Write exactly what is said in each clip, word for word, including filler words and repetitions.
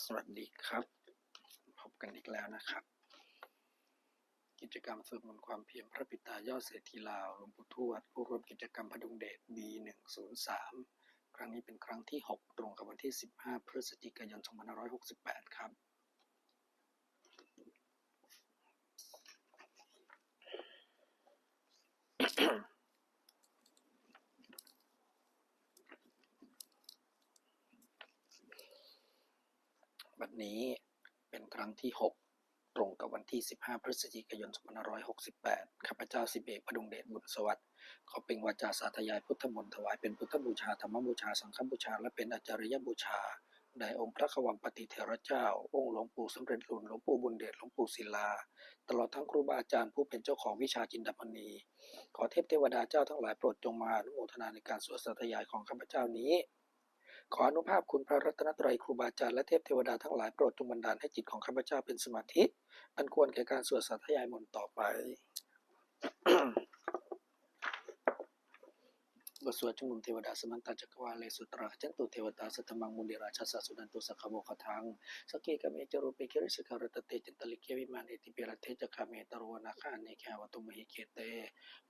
สวัสดีครับ พบกันอีกแล้วนะครับ กิจกรรมสวดมนต์ความเพียรพระปิดตายอดเศรษฐีลาว หลวงปู่ทวด ผู้ร่วมกิจกรรมพดุงเดช บี หนึ่งศูนย์สาม ครั้งนี้เป็นครั้งที่ หก ตรงกับวันที่ สิบห้า พฤศจิกายน สองพันห้าร้อยหกสิบแปด ครับ บัดนี้เป็นครั้งที่ หก ตรงกับวันที่ สิบห้า พฤศจิกายน สองพันห้าร้อยหกสิบแปด ข้าพเจ้า สิบเอก พดุงเดช บุญสวัสดิ์ ขอเปล่งวาจาสาธยายพุทธมนต์ ถวายเป็นพุทธบูชา ธรรมบูชา สังฆบูชา และเป็นอาจาริยบูชา แด่องค์พระควัมปติเถระเจ้า องค์หลวงปู่สำเร็จลุน หลวงปู่บุญเดช หลวงปู่ศิลา ตลอดทั้งครูบาอาจารย์ผู้เป็นเจ้าของวิชาจินดามณี ขอเทพเทวดาเจ้าทั้งหลายโปรดจงมาอนุโมทนาในการสวดสาธยายของข้าพเจ้านี้ ขออานุภาพคุณพระรัตนตรัย ครูบาอาจารย์ และเทพเทวดาทั้งหลายโปรดจงบันดาลให้จิตของข้าพเจ้าเป็นสมาธิ อันควรแก่การสวดสาธยายมนต์ต่อไป บทสวดชุมนุมเทวดา Samantā cakkavāḷesu atrāgacchantu devatā, saddhammaṃ munirājassa suṇantu saggamokkhadaṃ. Sagge kāme ca rūpe girisikharataṭe cantalikkhe vimāne, dīpe raṭṭhe ca gāme taruvanagahane gehavatthumhi khette,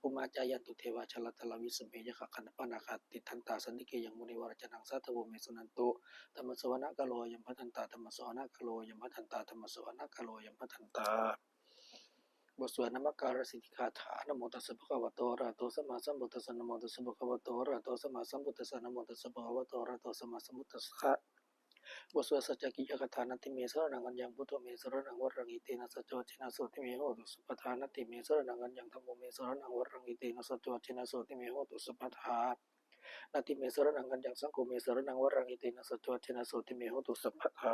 bhummā cāyantu devā jalathalavisame yakkhagandhabbanāgā, tiṭṭhantā santike yaṃ munivaravacanaṃ sādhavo me suṇantu. Dhammassavanakālo ayam bhadantā, dhammassavanakālo ayam bhadantā, dhammassavanakālo ayam bhadantā. บทสวดนมการสิทธิคาถา Namo tassa bhagavato arahato sammāsambuddhassa. Namo tassa bhagavato arahato sammāsambuddhassa. Namo tassa bhagavato arahato sammāsambuddhassa. บทสวดสัจจกิยคาถา Natthi me saraṇaṃ aññaṃ, buddho me saraṇaṃ varaṃ, etena saccavajjena sotthi me hotu sabbadā. Natthi me saraṇaṃ aññaṃ, dhammo me saraṇaṃ varaṃ, etena saccavajjena sotthi me hotu sabbadā. Natthi me saraṇaṃ aññaṃ, saṅgho me saraṇaṃ varaṃ, etena saccavajjena sotthi me hotu sabbadā.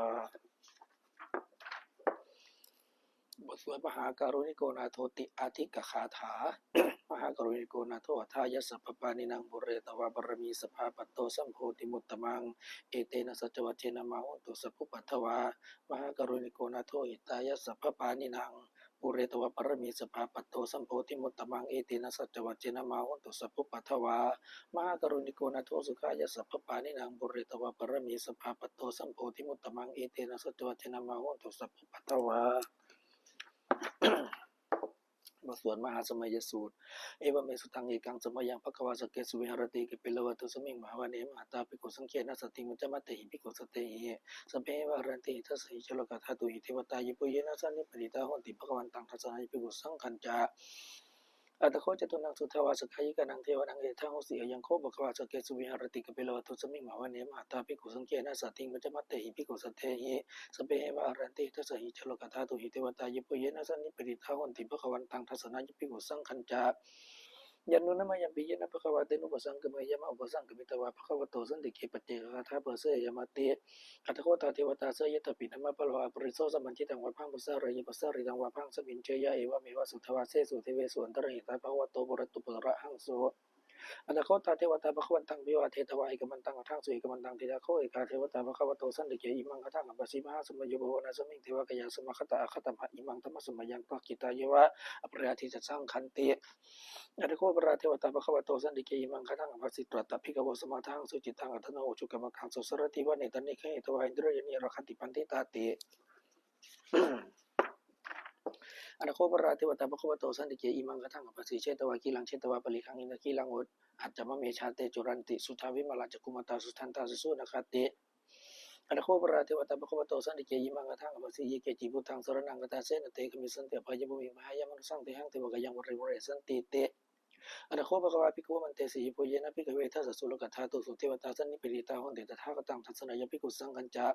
บทสวดมหาการุณิโกนาโถติอาทิกคาถา Mahākāruṇiko nātho atthāya sabbapāṇinaṃ, pūretvā pāramī sabbā patto sambodhimuttamaṃ, etena saccavajjena mā hontu sabbupaddavā. Mahākāruṇiko nātho hitāya sabbapāṇinaṃ, pūretvā pāramī sabbā patto sambodhimuttamaṃ, etena saccavajjena mā hontu sabbupaddavā. Mahākāruṇiko nātho sukhāya sabbapāṇinaṃ, pūretvā pāramī sabbā patto sambodhimuttamaṃ, etena saccavajjena mā hontu sabbupaddavā. บทสวดมหาสมัยสูตร Evamme sutaṃ. Ekaṃ samayaṃ bhagavā sakkesu viharati kapilavatthusmiṃ mahāvane mahatā bhikkhusaṅghena saddhiṃ pañcamattehi bhikkhusatehi. Sabbeheva arahantehi dasahi ca lokadhātūhi devatā yebhuyyena sannipatitā honti bhagavantaṃ dassanāya bhikkhusaṅghañca. Atha kho catunnaṃ suddhāvāsakāyikānaṃ devānaṃ etadahosi: Ayaṃ kho bhagavā sakkesu viharati kapilavatthusmiṃ mahāvane mahatā bhikkhusaṅghena saddhiṃ pañcamattehi bhikkhusatehi. Sabbeheva arahantehi dasahi ca lokadhātūhi devatā yebhuyyena sannipatitā honti bhagavantaṃ dassanāya bhikkhusaṅghañca. Yannūna mayampi yena bhagavā tenupasaṅkameyyāma, upasaṅkamitvā bhagavato santike paccekagāthā bhāseyyāmāti. Atha kho tā devatā seyyathāpi nāma balavā puriso sammiñjitaṃ vā bāhaṃ pasāreyya, pasāritaṃ vā bāhaṃ sammiñjeyya, evameva suddhāvāsesu devesu antarahitā bhagavato purato parahāso. Atha kho tā devatā bhagavantaṃ abhivādetvā ekamantaṃ aṭṭhaṃsu. Ekamantaṃ ṭhitā kho ekā devatā bhagavato santike imaṃ gāthaṃ abhāsi: Mahāsamayo pavanasmiṃ, devakāyā samāgatā; āgatamha imaṃ dhammasamayaṃ, dakkhitāyeva aparājitasaṅghanti. Atha kho aparā devatā bhagavato santike imaṃ gāthaṃ abhāsi: Tatra bhikkhavo samādahaṃsu, cittaṃ attano ujukamakaṃsu; sārathīva nettāni gahetvā, indriyāni rakkhanti paṇḍitāti. Atha kho aparā devatā bhagavato santike imaṃ gāthaṃ abhāsi: Chetvā khīlaṃ chetvā palighaṃ, indakhīlaṃ ūhacca manejā; te caranti suddhā vimalā, cakkhumatā sudantā susunāgāti. Atha kho aparā devatā bhagavato santike imaṃ gāthaṃ abhāsi: Ye keci buddhaṃ saraṇaṃ gatāse, na te gamissanti apāyabhūmiṃ; pahāya mānusaṃ dehaṃ, devakāyaṃ paripūressantīti. Atha kho bhagavā bhikkhū āmantesi: Yebhuyyena bhikkhave dasasu lokadhātūsu devatā sannipatitā honti tathāgataṃ dassanāya bhikkhusaṅghañca.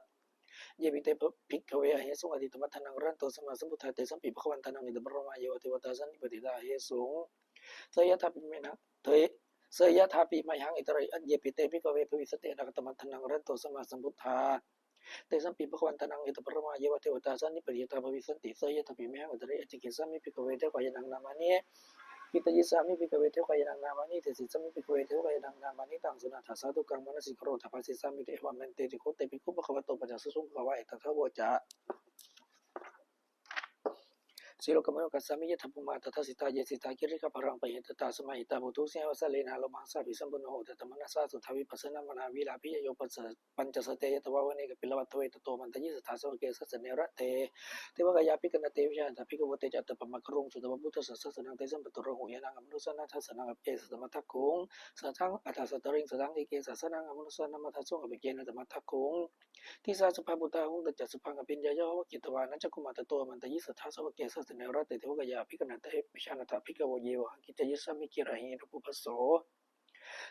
Yepi te bhikkhave ahesuṃ atītamaddhānaṃ arahanto sammāsambuddhā, tesampi bhagavantānaṃ etaparamāyeva devatā sannipatitā ahesuṃ. Seyyathāpi mayhaṃ, te, seyyathāpi mayhaṃ etarahi. Yepi te bhikkhave bhavissanti anāgatamaddhānaṃ arahanto sammāsambuddhā, tesampi bhagavantānaṃ etaparamāyeva devatā sannipatitā bhavissanti. Seyyathāpi mayhaṃ etarahi. Ācikkhissāmi bhikkhave devakāyānaṃ nāmāni, kittayissāmi bhikkhave devakāyānaṃ nāmāni, desissāmi bhikkhave devakāyānaṃ nāmāni. Taṃ suṇātha sādhukaṃ manasikarotha bhāsissāmīti. Evamantesi kho te bhikkhū bhagavato paccassosuṃ. Bhagavā etadavoca: Silokamanukassāmi yattha bhummā tadassitā, ye sitā girigabbharaṃ pahitattā samāhitā. Puthū sīhāva sallīnā lomahaṃsābhisambhuno, odātamanasā suddhā vippasannamanā. Vītā bhiyyo pañcasate ñatvā vane kāpilavatthave, tato āmantayi satthā sāvake sāsane rate. Devakāyā abhikkantā te vijānātha bhikkhavo, te ca ātappamakaruṃ sutvā buddhassa sāsanaṃ. Tesaṃ pāturahu ñāṇaṃ amanussāna dassanaṃ, appi ye satamaddakkhuṃ sahassaṃ atha sattariṃ. Sataṃ eke sahassānaṃ amanussānamaddasuṃ, appi ye nātamaddakkhū disā sabbā phuṭā ahuṃ. Tañca sabbaṃ abhiññāya vavakkhitvāna cakkhumā, tato āmantayi satthā sāvake sāsane rate. Devakāyā abhikkantā te vijānātha bhikkhavo, ye vohaṃ kittayissāmi girāhi anupubbaso.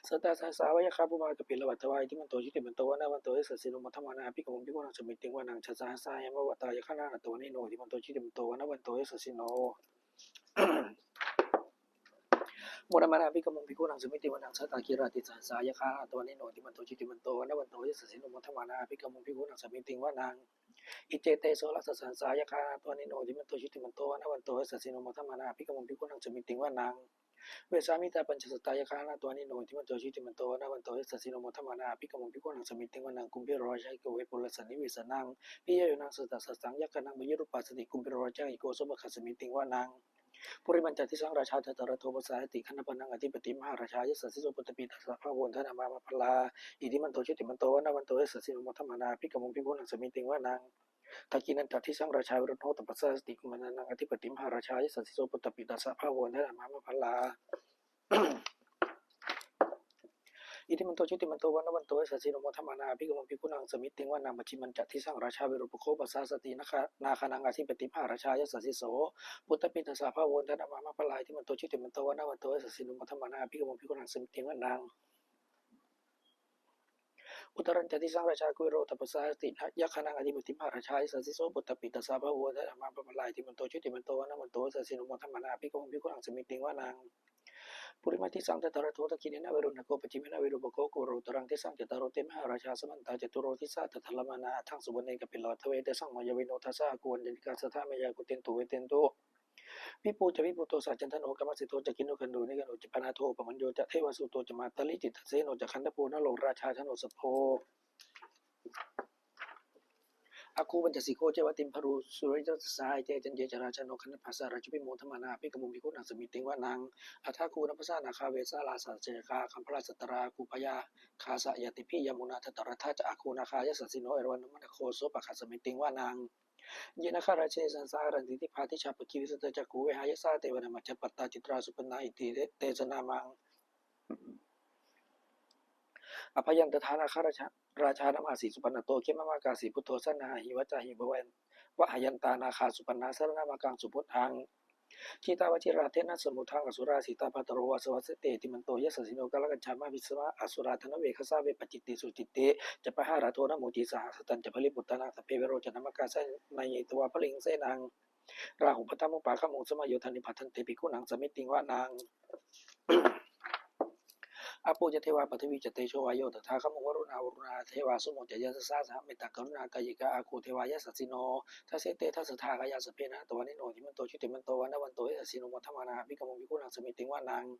Sattasahassā va yakkhā bhummā kāpilavatthavā, iddhimanto jutimanto vaṇṇavanto yasassino, modamānā abhikkāmuṃ bhikkhūnaṃ samitiṃ vanaṃ. Chasahassā hemavatā yakkhā nānattavaṇṇino, iddhimanto jutimanto vaṇṇavanto yasassino, modamānā abhikkāmuṃ bhikkhūnaṃ samitiṃ vanaṃ. Sātāgirā tisahassā yakkhā nānattavaṇṇino, iddhimanto jutimanto vaṇṇavanto yasassino, modamānā abhikkāmuṃ bhikkhūnaṃ samitiṃ vanaṃ. Iccete soḷasasahassā yakkhā nānattavaṇṇino, iddhimanto jutimanto vaṇṇavanto yasassino, modamānā abhikkāmuṃ bhikkhūnaṃ samitiṃ vanaṃ. Vessāmittā pañcasatā yakkhā nānattavaṇṇino, iddhimanto jutimanto vaṇṇavanto yasassino, modamānā abhikkāmuṃ bhikkhūnaṃ samitiṃ vanaṃ. Kumbhīro rājagahiko vepullassa nivesanaṃ, bhiyyo naṃ satasahassaṃ yakkhānaṃ payirupāsati, kumbhīro rājagahiko sopāga samitiṃ vanaṃ. Purimañca disaṃ rājā dhataraṭṭho pasāsati, gandhabbānaṃ ādhipati mahārājā yasassi so. Puttāpi tassa bahavo indanāmā mahabbalā, iddhimanto jutimanto vaṇṇavanto yasassino, modamānā abhikkāmuṃ bhikkhūnaṃ samitiṃ vanaṃ. Dakkhiṇañca disaṃ rājā virūḷho tappasāsati, kumbhaṇḍānaṃ ādhipati mahārājā yasassi so. Puttāpi tassa bahavo indanāmā mahabbalā, iddhimanto jutimanto vaṇṇavanto yasassino, modamānā abhikkāmuṃ bhikkhūnaṃ samitiṃ vanaṃ. Pacchimañca disaṃ rājā virūpakkho pasāsati, nāgā- nāgānaṃ ādhipati mahārājā yasassi so. Puttāpi tassa bahavo indanāmā mahabbalā, iddhimanto jutimanto vaṇṇavanto yasassino, modamānā abhikkāmuṃ bhikkhūnaṃ samitiṃ vanaṃ. Uttarañca disaṃ rājā kuvero tappasāsati, yakkhānaṃ ādhipati mahārājā yasassi so. Puttāpi tassa bahavo indanāmā mahabbalā, iddhimanto jutimanto vaṇṇavanto yasassino, modamānā abhikkāmuṃ bhikkhūnaṃ samitiṃ vanaṃ. Purimaṃ disaṃ dhataraṭṭho, dakkhiṇena veruḷhako, pacchimena virūpakkho, kuvero uttaraṃ disaṃ. Cattāro te mahārājā samantā caturo disā, daddallamānā aṭṭhaṃsu vane kāpilavatthave. Tesaṃ māyāvino dāsā āgū vañcanikā saṭhā, māyā kuṭeṇḍu veṭeṇḍu viṭū ca viṭuṭo saha. Candano kāmaseṭṭho ca kinnughaṇḍu nighaṇḍu ca, panādo opamañño ca devasūto ca mātali, cittaseno ca gandhabbo naḷo rājā janosabho, āgū pañcasikho ceva timbarū suriyavacchasā. Ete caññe ca rājāno gandhabbā saha rājubhi, modamānā abhikkāmuṃ bhikkhūnaṃ samitiṃ vanaṃ. Athāgū nābhasā nāgā vesālā saha, sahassā ca gandhabbā yakkhā, kambalassatarā āgū pāyāgā ca dibbā, yāmunā dhataraṭṭhā ca. Āgū nāgā yasassino evaṃ nāmanāgū sopāga samitiṃ vanaṃ. Ye nāgarāje sahasā haranti, dibbā dijā pakkhi visuddhacakkhū, vehāyasā te vanamajjhapattā, citrā supaṇṇā iti te- tesa nāmaṃ. Abhayantadā nāgarājānamāsi, supaṇṇato khemamakāsi buddho, saṇhāhi vācāhi vahayantaṃ nāgā, supaṇṇā saraṇamakaṃsu subuddhaṃ. Jitā vajirahatthena samuddaṃ asurā sitā, bhātaro vāsavassete iddhimanto yasassino, kālakañjā mahābhismā asurā dānaveghasā, vepacitti sucitti ca pahārādo namucī saha. Satañca baliputtānaṃ sabbe verocanāmakā, sannayhitvā baliṃ senaṃ rāhubhaddamupāgamuṃ, samayodāni bhaddante bhikkhūnaṃ samitiṃ vanaṃ. Āpo ca devā paṭhavī ca tejo vāyo tadāgamuṃ, varuṇā vāruṇā devā somo ca yasasā saha, mettākaruṇākāyikā āgū devā yasassino. Dasete dasadhā kāyā sabbe nānattavaṇṇino, iddhimanto jutimanto vaṇṇavanto yasassino, modamānā abhikkāmuṃ bhikkhūnaṃ samitiṃ vanaṃ.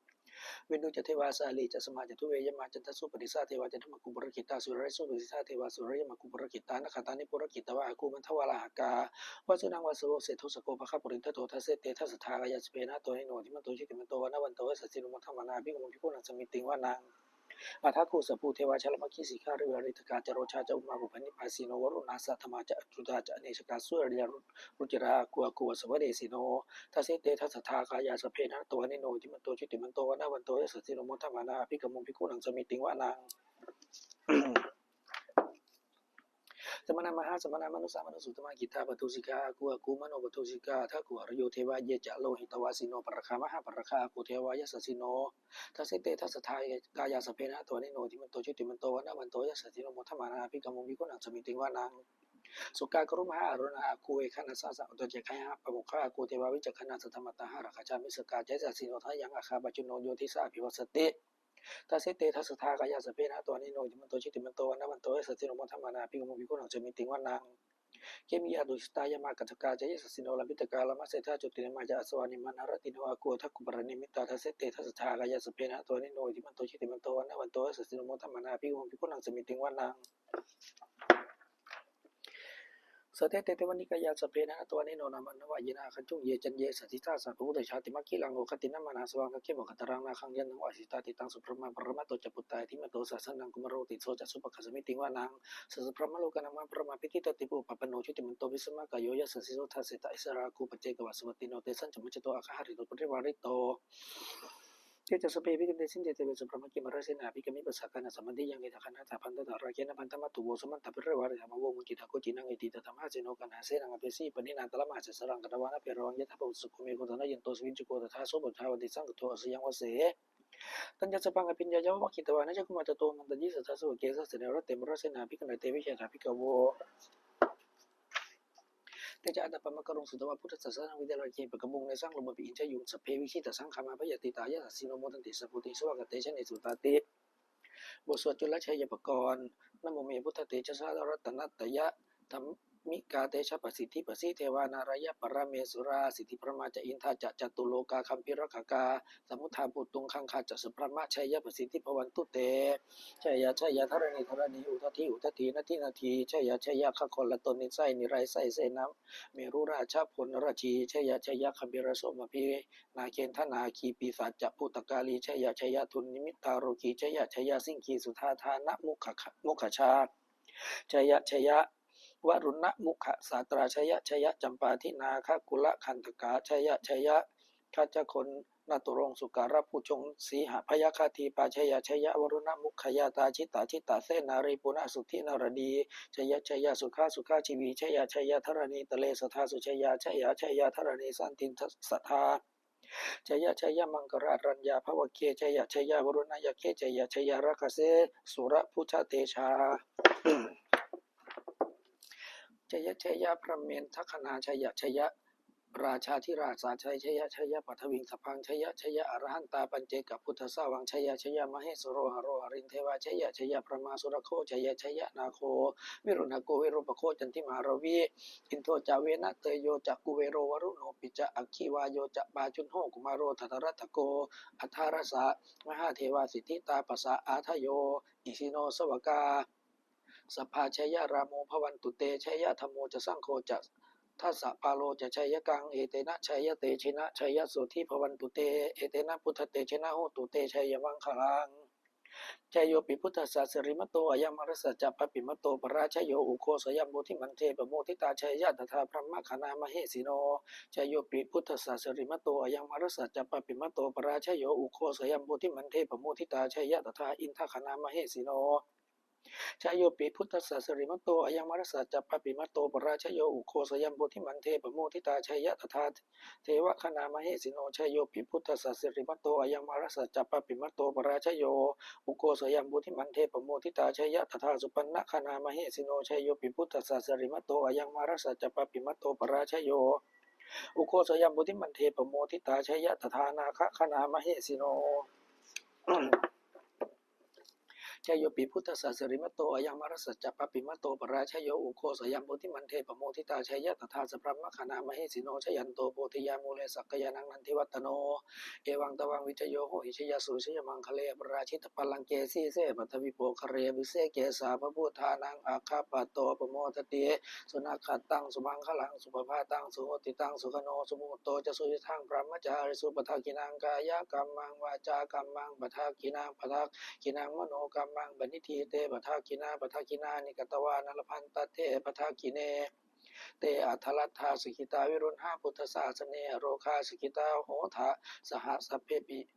Veṇḍū ca devā sahalī ca saha, duve yamā candassūpanisā devā, candamāgū purakkhitā suriyassūpanisā devā, suriyamāgū purakkhitā nakkhattāni purakkhitvā āgū mandavalāhakā. Vasūnaṃ vāsavo seṭṭho saha, pāga purindado. Dasete dasadhā kāyā sabbe nānattavaṇṇino, iddhimanto jutimanto vaṇṇavanto yasassino, modamānā abhikkāmuṃ bhikkhūnaṃ samitiṃ vanaṃ. Athāgū sahabhū devā jalamaggisikhāriva, ariṭṭhakā ca rojā ca ummāpupphanibhāsino, varuṇā sahadhammā ca accutā ca anejakā, sūleyyarucirā āgū āgū vāsavanesino. Dasete dasadhā kāyā sabbe nānattavaṇṇino, iddhimanto jutimanto vaṇṇavanto yasassino, modamānā abhikkāmuṃ bhikkhūnaṃ samitiṃ vanaṃ. Samānā mahāsamānā mānusā mānusuttamā, khiḍḍāpadūsikā āgū āgū manopadūsikā, athāgū harayo devā ye ca lohitavāsino, pāragā mahāpāragā āgū devā yasassino. Dasete dasadhā kāyā sabbe nānattavaṇṇino, iddhimanto jutimanto vaṇṇavanto yasassino, modamānā abhikkāmuṃ bhikkhūnaṃ samitiṃ vanaṃ. Sukkā karumhā aruṇā āgū veghanasā saha, utukcaitagayhā pāmokkhā āgū devā vicakkhaṇā, sadāmattā hāragajā missakā ca yasassino, thanayaṃ āgā pajjunno yo disā abhivassati. Dasete dasadhā kāyā sabbe nānattavaṇṇino, iddhimanto jutimanto vaṇṇavanto yasassino, modamānā abhikkāmuṃ bhikkhūnaṃ samitiṃ vanaṃ. Khemiyā tusitā yāmā kaṭṭhakā ca yasassino, lambītakā lāmaseṭṭhā jotināmā ca āsavā, nimmānaratino āgū athāgū paranimmitā. Dasete dasadhā kāyā sabbe nānattavaṇṇino, iddhimanto jutimanto vaṇṇavanto yasassino, modamānā abhikkāmuṃ bhikkhūnaṃ samitiṃ vanaṃ. Saṭṭhete devanikāyā sabbe nānattavaṇṇino nāmanvayena āgañchuṃ ye caññe sadisā saha. Bhūtehi cātimakkhilaṃ oghatiṇṇamanāsavaṃ dakkhemoghataraṃ nāgaṃ candaṃva asitāti. Taṃ su brahmā paramatto ca puttā iddhimato saha sanaṅkumāro tisso ca sopāga samitiṃ vanaṃ. Saha brahmalokānaṃ mahābrahmābhitiṭṭhati upapanno jutimanto bhismākāyo yasassi so. Dasettha issarā āgū paccekavasavattino tesañca majjhato āgā hārito parivārito. Te ca sabbe abhikkante sainde deve sabrahmake mārasenā abhikkāmi. Passa kaṇhassa mandiyaṃ yathā kaṇhassa bandhatā rāgena bandhamatthu vo. Samantā parivāretha mā vo muñcittha koci naṃ. Iti tattha mahāseno kaṇhasenaṃ apesayi pāṇinā talamāhacca saraṃ katvāna bheravaṃ. Yathā pāvussako megho thanayanto savijjuko tadā so paccudāvatti saṅkuddho asayaṃvase. Tañca sabbaṃ abhiññāya vavakkhitvāna cakkhumā tato āmantayi satthā sāvake sāsane rate. Mārasenā abhikkante vijānātha bhikkhavo. Te ca ātappamakaruṃ sutvā buddhassa sāsanaṃ vītarāgehi pakkāmuṃ nesaṃ lomampi iñjayuṃ. Sabbe vijitasaṅgāmā bhayātītā yasassino modanti saha bhūtehi sāvakā te janesutāti. บทสวดจุลชัยปกรณ์ Namo me buddhatejasā ratanattayadham mikā tejapasiddhi pasīdevā nārāyaparamesurā siddhibrahmā ca indā ca catulokā gambhīrakkhakā samuddā bhūtuṃ gaṅgā ca sabrahmajayapasiddhi bhavantu te. Jaya jaya dharaṇi dharaṇī udadhi udadhī nadi nadī jaya jaya gaganalatannisai nirayasai senamerurājabala narajī jaya jaya gambhīrasombhī nāgendanāgī pisācabhūtakālī jaya jaya dunnimittarogī jaya jaya siṅgīsudādānamukhajā jaya jaya varuṇamukhasātrā jaya jaya campādināgakulagandhakā jaya jaya gajagonnaturaṅga sukarabhujaṅga sīhabyagghadīpā jaya jaya varuṇamukhayātrā jita jita senārī puna suddhi naradī jaya jaya sukhā sukhā jīvī jaya jaya dharaṇītale sadā sujayā jaya jaya dharaṇī santin sadā jaya jaya maṅkararaññā bhavagge jaya jaya varuṇayakkhe jaya jaya rakkhase surabhujatejā jaya jaya brahmendagaṇā jaya jaya rājādhirāja jaya jaya paṭhaviṃ sabbaṃ jaya jaya arahantā paccekabuddhasāvaṃ jaya jaya mahesuro haro harindevā jaya jaya brahmā surakkho jaya jaya nāgo viruḷhako virūpakkho candimā ravi indo ca venateyyo ca kuvero varuṇopi ca aggi vāyo ca pājuṇho kumāro dhataraṭṭhako aṭṭhārasa mahādevā siddhitāpasa-ādayo isino sāvakā sabbā jaya rāmo bhavantu te jaya dhammo ca saṅgho ca dasapālo ca jayakaṃ etena jayatejena jayasotthī bhavantu te etena buddhatejena hotu te jayamaṅgalaṃ. Jayopi buddhassa sirīmato ayaṃ mārassa ca pāpimato parājayo ugghosayaṃ bodhimaṇḍe pamoditā jaya tadā brahmagaṇā mahesino. Jayopi buddhassa sirīmato ayaṃ mārassa ca pāpimato parājayo ugghosayaṃ bodhimaṇḍe pamoditā jaya tadā indagaṇā mahesino. Jayopi buddhassa sirīmato ayaṃ mārassa ca pāpimato parājayo ugghosayaṃ bodhimaṇḍe pamoditā jaya tadā devagaṇā mahesino. Jayopi buddhassa sirīmato ayaṃ mārassa ca pāpimato parājayo ugghosayaṃ bodhimaṇḍe pamoditā jaya tadā supaṇṇagaṇā mahesino. Jayopi buddhassa sirīmato ayaṃ mārassa ca pāpimato parājayo ugghosayaṃ bodhimaṇḍe pamoditā jaya tadā nāgagaṇā mahesino. Jayopi buddhassa sirīmato ayaṃ mārassa ca pāpimato parājayo ugghosayaṃ bodhimaṇḍe pamoditā jaya tadā sabrahmagaṇā mahesino. Jayanto bodhiyā mūle sakyānaṃ nandivaḍḍhano evaṃ tvaṃ vijayo hohi jayassu jayamaṅgale aparājitapallaṅke sīse paṭhavipokkhare abhiseke sabbabuddhānaṃ aggappatto pamodati. Sunakkhattaṃ sumaṅgalaṃ supabhātaṃ suhuṭṭhitaṃ sukhaṇo sumuhutto ca suyiṭṭhaṃ brahmacārisu padakkhiṇaṃ kāyakammaṃ vācākammaṃ padakkhiṇaṃ padakkhiṇaṃ manokammaṃ paṇidhī te padakkhiṇā padakkhiṇāni katvāna labhantatthe padakkhiṇe. Te atthaladdhā sukhitā viruḷhā buddhasāsane arogā sukhitā hotha saha sabbepi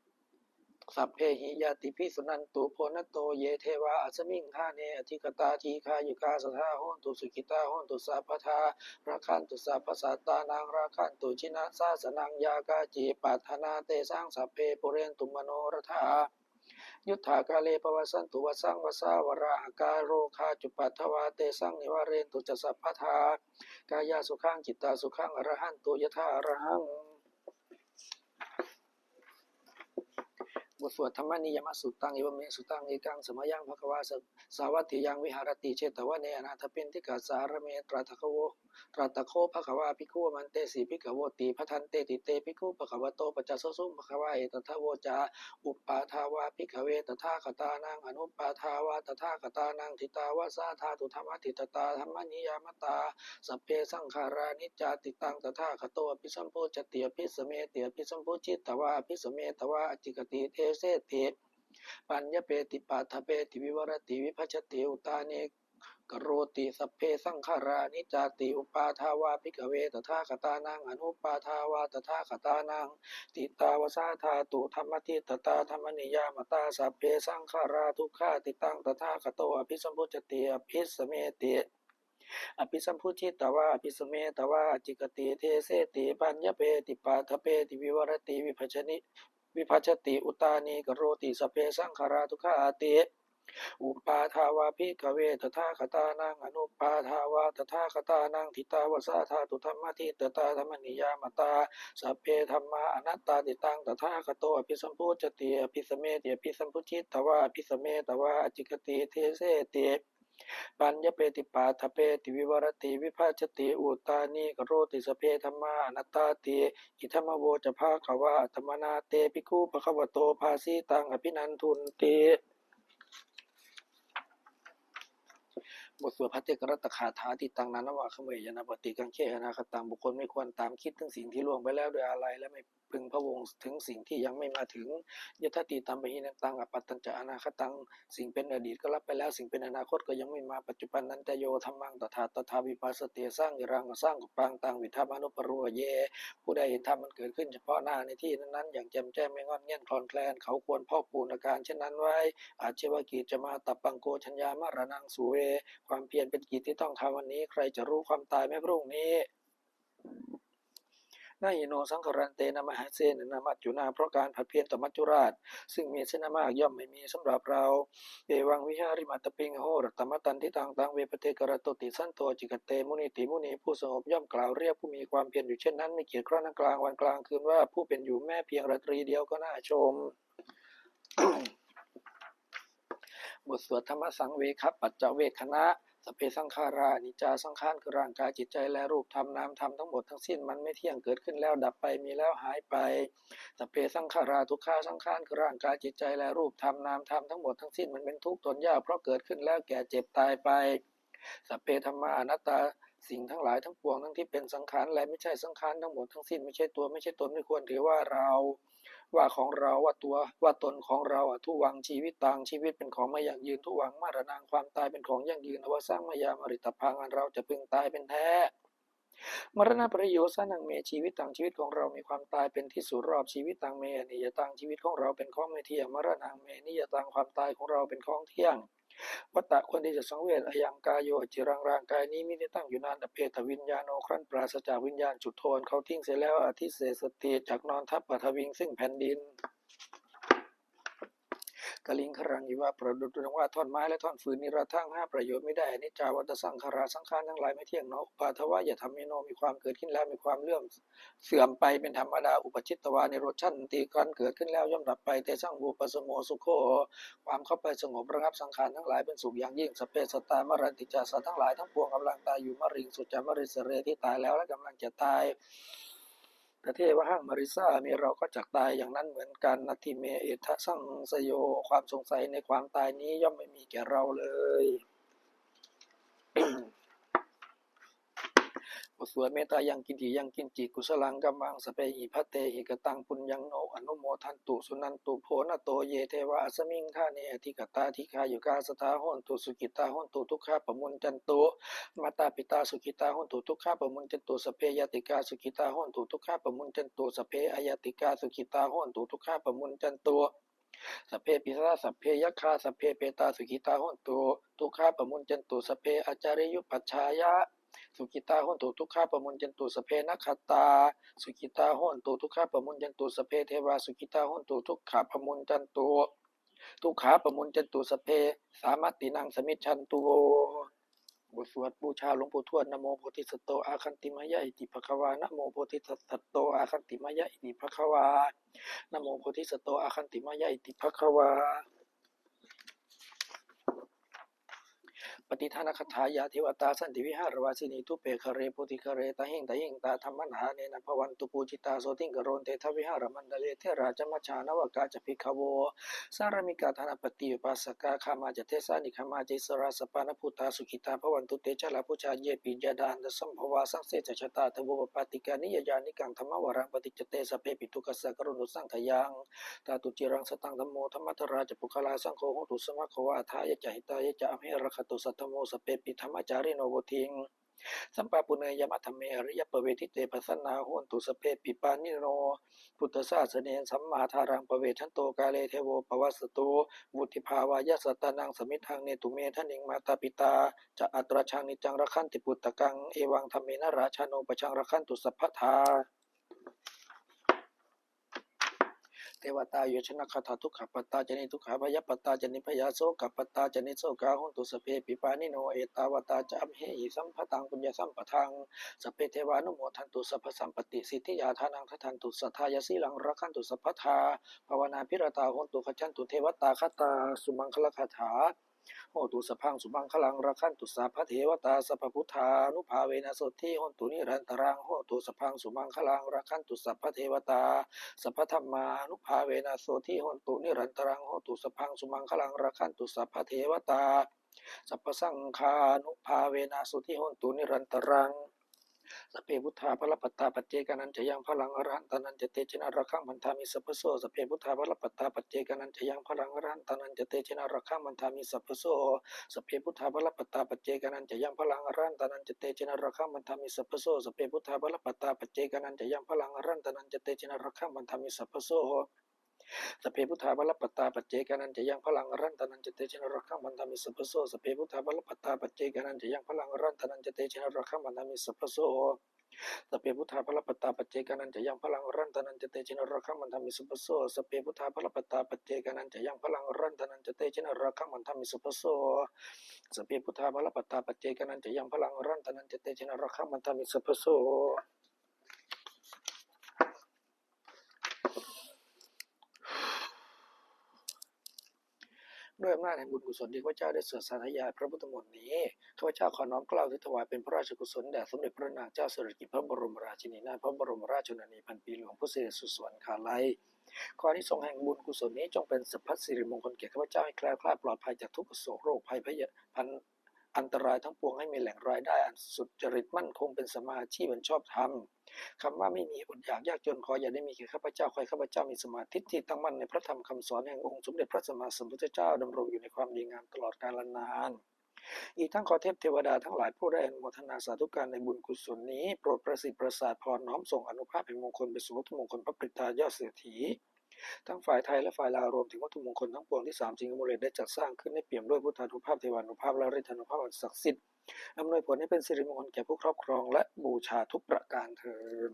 sabbehi ñātibhi. Suṇantu bhonto ye devā asmiṃ ṭhāne adhigatā dīghāyukā sadā hontu sukhitā hontu sabbadā rakkhantu sabbasattānaṃ rakkhantu jinasāsanaṃ. Yā kāci patthanā tesaṃ sabbe pūrentu manorathā yuttakāle pavassantu vassaṃ vassā valāhakā. Rogā cupaddavā tesaṃ nivārentu ca sabbadā kāyasukhaṃ cittasukhaṃ arahantu yathārahaṃ. บทสวดธรรมนิยามสุตตัง Evaṃ me sutaṃ. Ekaṃ samayaṃ bhagavā sa- sāvatthiyaṃ viharati jetavane anāthapiṇḍikassa ārāme. Tatra kho tatra kho bhagavā bhikkhū āmantesi bhikkhavoti. Bhadanteti te bhikkhū bhagavato paccassosuṃ. Bhagavā etadavoca. Uppādā vā bhikkhave tathāgatānaṃ anuppādā vā tathāgatānaṃ, ṭhitāva sā dhātu dhammaṭṭhitatā dhammaniyāmatā, sabbe saṅkhārā aniccāti. Taṃ tathāgato abhisambujjhati abhisameti, abhisambujjhitvā abhisametvā ācikkhati deseti paññapeti paṭṭhapeti vivarati vibhajati uttānīkaroti, sabbe saṅkhārā aniccāti. Uppādā vā bhikkhave tathāgatānaṃ anuppādā vā tathāgatānaṃ, ṭhitāva sā dhātu dhammaṭṭhitatā dhammaniyāmatā, sabbe saṅkhārā dukkhāti. Taṃ tathāgato abhisambujjhati abhisameti, abhisambujjhitvā abhisametvā ācikkhati deseti paññapeti paṭṭhapeti vivarati vibhajani vibhajati uttānīkaroti, sabbe saṅkhārā dukkhāti. Uppādā vā bhikkhave tathāgatānaṃ anuppādā vā tathāgatānaṃ, ṭhitāva sā dhātu dhammaṭṭhitatā dhammaniyāmatā, sabbe dhammā anattāti. Taṃ tathāgato abhisambujjhati abhisameti, abhisambujjhitvā abhisametvā ācikkhati deseti paññapeti paṭṭhapeti vivarati vibhajati uttānīkaroti, sabbe dhammā anattāti. Idamavoca bhagavā. Attamanā te bhikkhū bhagavato bhāsitaṃ abhinandunti. บทสวดภัทเทกรัตตคาถา Atītaṃ nānvāgameyya nappaṭikaṅkhe anāgataṃ. บุคคลไม่ควรตามคิดถึงสิ่งที่ล่วงไปแล้วด้วยอาลัย และไม่พึงพะวงถึงสิ่งที่ยังไม่มาถึง Yadatītampahīnantaṃ appattañca anāgataṃ. สิ่งเป็นอดีตก็ละไปแล้ว สิ่งเป็นอนาคตก็ยังไม่มา Paccuppannañca yo dhammaṃ tattha tattha vipassati, asāraṃ asaṅkuppaṃ taṃ viddhā manubrūhaye. ผู้ใดเห็นธรรมมันเกิดขึ้นเฉพาะหน้าในที่นั้นๆ อย่างแจ่มแจ้ง ไม่ง่อนแง่นคลอนแคลน เขาควรพอกพูนอาการเช่นนั้นไว้ Ajjeva kiccamātappaṃ ko jaññā maraṇaṃ suve. ความเพียรเป็นกิจที่ต้องทำวันนี้ ใครจะรู้ความตายแม้พรุ่งนี้ Na hi no saṅgarantena mahāsenena maccunā. เพราะการผัดเพี้ยนต่อมัจจุราช ซึ่งมีเสนามาก ย่อมไม่มีสำหรับเรา Evaṃ vihāriṃ ātāpiṃ ahorattamatanditaṃ taṃ ve bhaddekarattoti santo ācikkhate munīti. มุนีผู้สงบย่อมกล่าวเรียกผู้มีความเพียรอยู่เช่นนั้น ไม่เกียจคร้านทั้งกลางวันกลางคืนว่า ผู้เป็นอยู่แม้เพียงราตรีเดียวก็น่าชม บทสวดธรรมสังเวคปัจจเวกขณะ Sabbe saṅkhārā aniccā. สังขารคือร่างกายจิตใจและรูปธรรมนามธรรมทั้งหมดทั้งสิ้นมันไม่เที่ยง เกิดขึ้นแล้วดับไป มีแล้วหายไป Sabbe saṅkhārā dukkhā. สังขารคือร่างกายจิตใจและรูปธรรมนามธรรมทั้งหมดทั้งสิ้นมันเป็นทุกข์ทนยาก เพราะเกิดขึ้นแล้วแก่เจ็บตายไป Sabbe dhammā anattā. สิ่งทั้งหลายทั้งปวงทั้งที่เป็นสังขารและไม่ใช่สังขารทั้งหมดทั้งสิ้นไม่ใช่ตัวไม่ใช่ตน ไม่ควรถือว่าเรา ว่าของเรา ว่าตัว ว่าตนของเรา Adhuvaṃ jīvitaṃ. ชีวิตเป็นของไม่ยั่งยืน Dhuvaṃ maraṇaṃ. ความตายเป็นของยั่งยืน Avassaṃ mayā maritabbaṃ. อันเราจะพึงตายเป็นแท้ Maraṇapariyosānaṃ me jīvitaṃ. ชีวิตของเรามีความตายเป็นที่สุดรอบ Jīvitaṃ me aniyataṃ. ชีวิตของเราเป็นของไม่เที่ยง Maraṇaṃ me niyataṃ. ความตายของเราเป็นของเที่ยง Vata ควรที่จะสังเวช Ayaṃ kāyo. อจิรัง ร่างกายนี้ Vinittāṃ. อยู่นาน Apetaviññāṇo. ครั้นปราศจากวิญญาณ Chuḍḍho. อันเขาทิ้งเสียแล้ว Adhisessati. จักนอนทับ Paṭhaviṃ. ซึ่งแผ่นดิน Kaliṅgaraṃ iva. ประดุจดังว่าท่อนไม้และท่อนฟืน Niratthaṃ. หาประโยชน์มิได้ Aniccā vata saṅkhārā. สังขารทั้งหลายไม่เที่ยงหนอ Uppādavayadhammino. มีความเกิดขึ้นแล้ว มีความเลื่อม เสื่อมไปเป็นธรรมดา Uppajjitvā nirujjhanti. ครั้นเกิดขึ้นแล้วย่อมดับไป Tesaṃ vūpasamo sukho. ความเข้าไปสงบระงับสังขารทั้งหลายเป็นสุขอย่างยิ่ง Sabbe sattā maranti ca. สัตว์ทั้งหลายทั้งปวงกำลังตายอยู่ Mariṃsu ca marissare. ที่ตายแล้วและกำลังจะตาย Tathevāhaṃ marissāmi. เราก็จักตายอย่างนั้นเหมือนกัน Natthi me ettha saṃsayo. ความสงสัยในความตายนี้ย่อมไม่มีแก่เราเลย บทสวดเมตตา Yaṅkiñci yaṅkiñci kusalaṃ kammaṃ sabbehi bhattehi kataṃ puññaṃ no anumodantu suṇantu bhonto ye devā asmiṃ ṭhāne adhigatā dīghāyukā sadā hontu sukhitā hontu dukkhā pamuñcantu. Mātā pitā sukhitā hontu dukkhā pamuñcantu. Sabbe ñātikā sukhitā hontu dukkhā pamuñcantu. Sabbe aññātikā sukhitā hontu dukkhā pamuñcantu. Sabbe pisācā sabbe yakkhā sabbe petā sukhitā hontu dukkhā pamuñcantu. Sabbe ācariyupajjhāyā sukhitā hontu dukkhā pamuñcantu. Sabbe nakkhattā sukhitā hontu dukkhā pamuñcantu. Sabbe devā sukhitā hontu dukkhā pamuñcantu, dukkhā pamuñcantu. Sabbe sampattīnaṃ samijjhantu vo. บทสวดบูชาหลวงปู่ทวด Namo bodhisatto āgantimāya iti bhagavā. Namo bodhisatto āgantimāya iti bhagavā. Namo bodhisatto āgantimāya iti bhagavā. Pattidānagāthā. Yā devatā santi vihāravāsinī, thūpe ghare bodhighare tahiṃ tahiṃ, tā dhammadānena bhavantu pūjitā, sotthiṃ karontedha vihāramaṇḍale. Therā ca majjhā navakā ca bhikkhavo, sārāmikā dānapatī upāsakā, gāmā ca desā nigamā ca issarā, sappāṇabhūtā sukhitā bhavantu te. Jalābujā yepi ca aṇḍasambhavā, saṃsedajātā athavopapātikā, niyyānikaṃ dhammavaraṃ paṭicca te, sabbepi dukkhassa karontu saṅkhayaṃ. Ṭhātu ciraṃ sataṃ dhammo, dhammaddharā ca puggalā, saṅgho hotu samaggo va, atthāya ca hitāya ca. Amhe rakkhatu saddhammo, sabbepi dhammacārino, vuḍḍhiṃ sampāpuṇeyyāma dhamme, ariyappavedite. Pasannā hontu sabbepi pāṇino buddhasāsane, sammā dhāraṃ pavecchanto kāle devo pavassatu, vuḍḍhibhāvāya sattānaṃ samiddhaṃ netu medaniṃ. Mātā pitā ca atrajaṃ niccaṃ rakkhanti puttakaṃ, evaṃ dhammena rājāno pajaṃ rakkhantu sabbadā. Devatāuyyojanagāthā. Dukkhappattā ca niddukkhā, bhayappattā ca nibbhayā, sokappattā ca nissokā, hontu sabbepi pāṇino. Ettāvatā ca amhehi sambhataṃ puññasampadaṃ, sabbe devānumodantu sabbasampattisiddhiyā. Dānaṃ dadantu saddhāya, sīlaṃ rakkhantu sabbadā, bhāvanābhiratā hontu, gacchantu devatāgatā. Sumaṅgalagāthā. Hotu sabbaṃ sumaṅgalaṃ, rakkhantu sabbadevatā, sabbabuddhānubhāvena sotthī hontu nirantaraṃ. Hotu sabbaṃ sumaṅgalaṃ, rakkhantu sabbadevatā, sabbadhammānubhāvena sotthī hontu nirantaraṃ. Hotu sabbaṃ sumaṅgalaṃ, rakkhantu sabbadevatā, sabbasaṅghānubhāvena sotthī hontu nirantaraṃ. Sabbe buddhā balappattā, paccekānañca yaṃ balaṃ, arahantānañca tejena, rakkhaṃ bandhāmi sabbaso. Sabbe buddhā balappattā, paccekānañca yaṃ balaṃ, arahantānañca tejena, rakkhaṃ bandhāmi sabbaso. Sabbe buddhā balappattā, paccekānañca yaṃ balaṃ, arahantānañca tejena, rakkhaṃ bandhāmi sabbaso. Sabbe buddhā balappattā, paccekānañca yaṃ balaṃ, arahantānañca tejena, rakkhaṃ bandhāmi sabbaso. Sabbe buddhā balappattā, paccekānañca yaṃ balaṃ, arahantānañca tejena, rakkhaṃ bandhāmi sabbaso. Sabbe buddhā balappattā, paccekānañca yaṃ balaṃ, arahantānañca tejena, rakkhaṃ bandhāmi sabbaso. Sabbe buddhā balappattā, paccekānañca yaṃ balaṃ, arahantānañca tejena, rakkhaṃ bandhāmi sabbaso. Sabbe buddhā balappattā, paccekānañca yaṃ balaṃ, arahantānañca tejena, rakkhaṃ bandhāmi sabbaso. Sabbe buddhā balappattā, paccekānañca yaṃ balaṃ, arahantānañca tejena, rakkhaṃ bandhāmi sabbaso. ด้วยอำนาจแห่งบุญกุศลที่ข้าพเจ้าได้สวดสาธยายพระพุทธมนต์นี้ ข้าพเจ้าขอน้อมเกล้าถวายเป็นพระราชกุศลแด่สมเด็จพระนางเจ้าสิริกิติ์พระบรมราชินีนาถ พระบรมราชชนนีพันปีหลวง ผู้เสด็จสู่สวรรคาลัย ขออานิสงส์แห่งบุญกุศลนี้จงเป็นสัพพสิริมงคลแก่ข้าพเจ้า ให้แคล้วคลาดปลอดภัยจากทุกข์โศกโรคภัยพยา อันตรายทั้งปวง ให้มีแหล่งรายได้อันสุจริตมั่นคง เป็นสัมมาอาชีพอันชอบธรรม คำว่าไม่มีอดอยากยากจน ขออย่าได้มีแก่ข้าพเจ้า ขอให้ข้าพเจ้ามีสัมมาทิฏฐิตั้งมั่นในพระธรรมคำสอนแห่งองค์สมเด็จพระสัมมาสัมพุทธเจ้า ดำรงอยู่ในความดีงามตลอดกาลนาน อีกทั้งขอเทพเทวดาทั้งหลายผู้ได้อนุโมทนาสาธุการในบุญกุศลนี้ โปรดประสิทธิ์ประสาทพร น้อมส่งอานุภาพแห่งมงคลไปสู่วัตถุมงคลพระปิดตายอดเศรษฐี ทั้งฝ่ายไทยและฝ่ายลาว รวมถึงวัตถุมงคลทั้งปวงที่สามสิงห์อมูเลตได้จัดสร้างขึ้น ให้เปี่ยมด้วยพุทธานุภาพ เทวานุภาพ และฤทธานุภาพอันศักดิ์สิทธิ์ อำนวยผลให้เป็นสิริมงคลแก่ผู้ครอบครองและบูชาทุกประการเทอญ